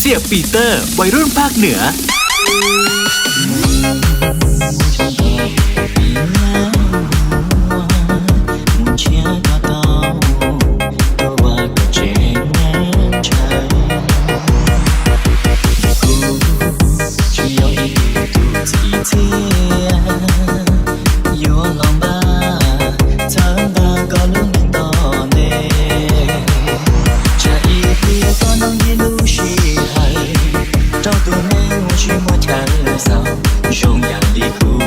เสี่ยปีเตอร์ วัยรุ่นภาคเหนือ Yuav los npaj txhawb nqa koj lub neej tom ntej, tsam ib pliag koj nug ib lub sij hawm rau tus neeg uas tsis muaj chaw xaus zoo yam li kuv,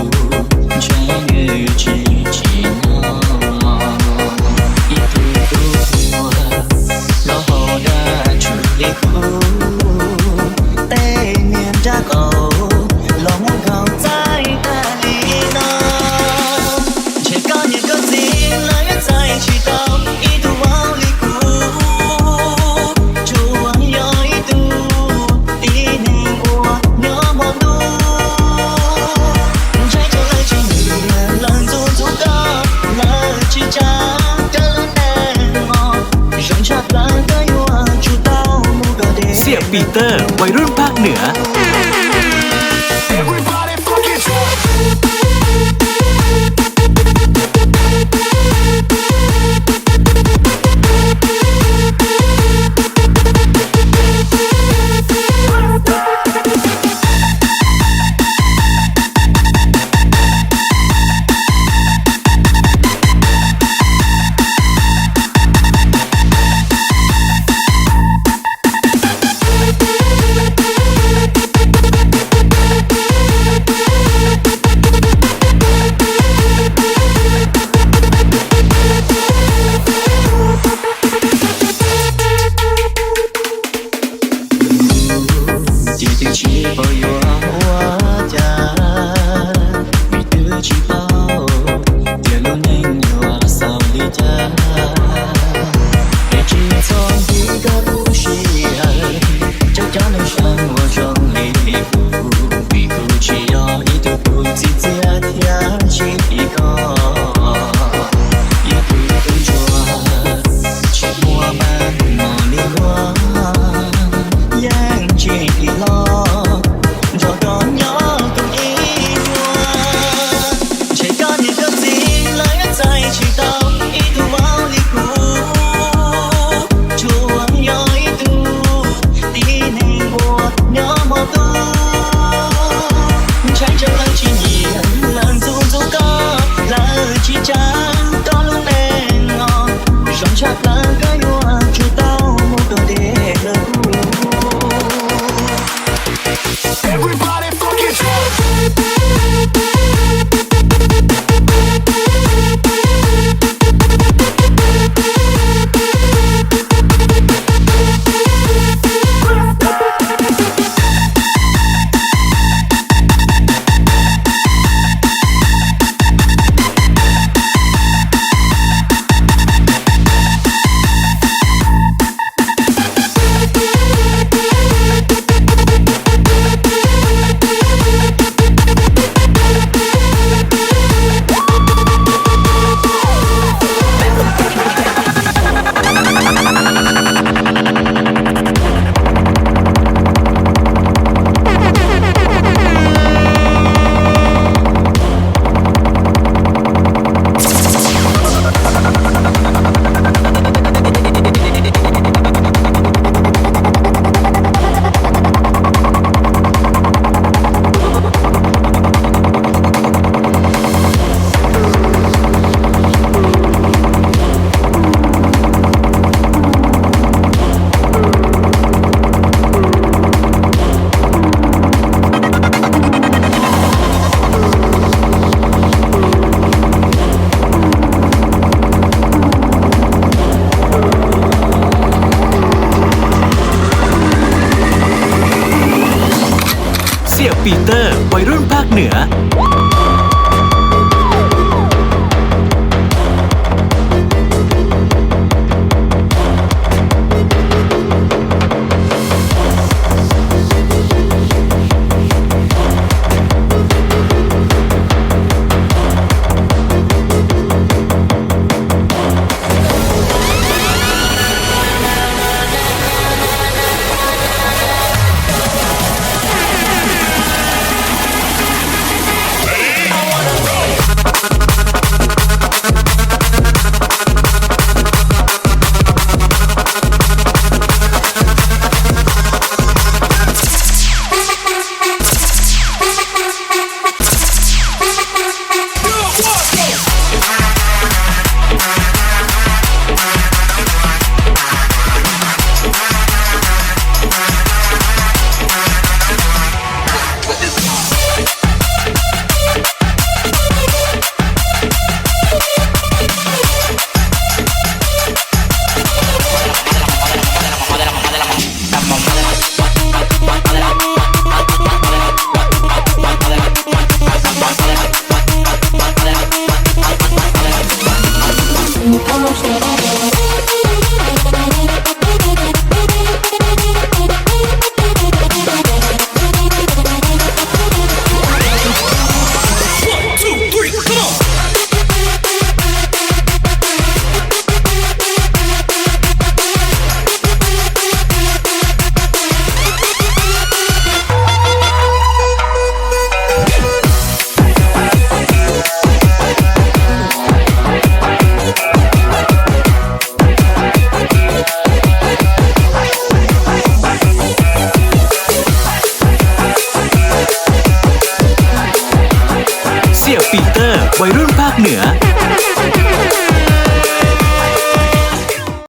ntshe nws tsis tsim nyog. Ib tug tub hluas los haus dab tsw li kuv, tej niag nraub qaum los muab nkaug txaij tag li no. Ntshe koj niam koj txiv lawv yuav txais tsis tau ib tug vauv li kuv, tsuas yog ib tug tib neeg uas nyob hmo ntuj. Ntshai tsam lawv tsis nyiam, lawv ntxub ntxub koj, lawv tsis tsa koj lub neej os. Zoo tshaj plaws koj yuav tsum tau mus kom deb. เสี่ยปีเตอร์ วัยรุ่นภาคเหนือ Ces twb tsis paub yuav ua cas, vim twb tsis paub tias lub neej yuav xaus li cas. Es tsis txhob ntxiv koj lub sij hawm, coj cov neeg seev uas zoo li kuv, vim kuv tsis yog ib tug tub txib txiaj thiab tsis tim koj. Ib tug tub ntsuag tsis muaj maj mos li luag, yeej tsis tim hlob nrog koj nyob tus ib vuag. Ntshe koj niam koj txiv lawv yuav txais tsis tau ib tug vauv li kuv, tsuas yog ib tug tib neeg uas nyob hmo ntuj. Ntshai tsam lawv tsis nyiam, lawv ntxub ntxub koj, lawv tsis tsa koj lub neej os. Zoo tshaj plaws koj yuav tsum tau mus kom deb lawm kuv.เสี่ยปีเตอร์ วัยรุ่นภาคเหนือ